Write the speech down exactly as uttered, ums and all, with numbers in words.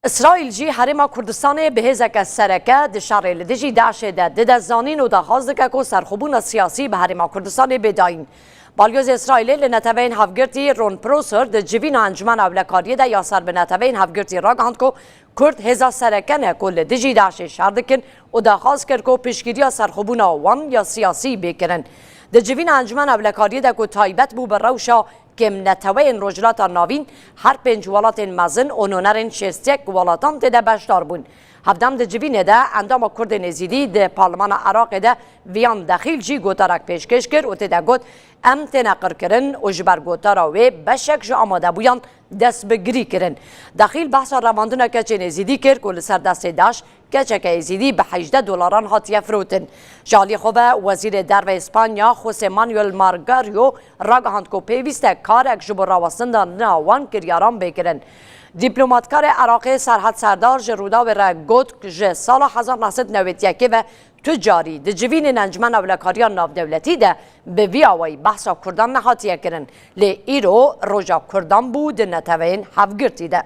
Îsraîl jî Herêma Kurdistanê bi hêzeke sereke di şerê li dijî DAIŞê de dide zanîn û daxwaz dike ku serxwebûna siyasî bi Herêma Kurdistanê bê dayîn. Balyozê Îsraîlê li Neteweyên Hevgirtî Ron Prosser di civîna Encûmena Ewlekariyê de ya ser bi Neteweyên Hevgirtî ragihand ku Kurd hêza sereke ne ku li dijî DAIŞê şer dikin û daxwaz kir ku piştgiriya serxwebûna wan ya siyasî bê kirin. Di civîna Encûmena Ewlekariyê de ku taybet bû bi rewşa kêmneteweyên Rojhilata Navîn, her pênc welatên mezin û nûnerên şêst yek welatan tê de beşdar bûn. Hevdem di civînê de endama Kurdên Êzîdî di Parlemana Iraqê de Viyan Dexîl jî gotarek pêşkêş kir û tê de got, em têne qirkirin û ji ber gotara wê beşek ji amadebûyan dest bi girî kirin. Dexîl behsa revandina keçên Êzîdî kir ku li ser destê DAIŞ keçeke Êzîdî bi hejdeh dolaran hatiye firotin. Ji alî xwe ve Wezîrê Derve Îspanya José Manuel Margarrio ragihand ku pêwîst e karek ji bo rawestandina wan kiryaran bê kirin. Dîplomatkarê Iraqê Serhat Serdar ji Rûdawê re got, ji sala hezar neh sed newêd yekê ve tu carî di civînên Encûmena Ewlekariya Navdewletî de bi vî awayî behsa Kurdan nehatiye kirin. Lê îro roja Kurdan bû di Neteweyên Hevgirtî de.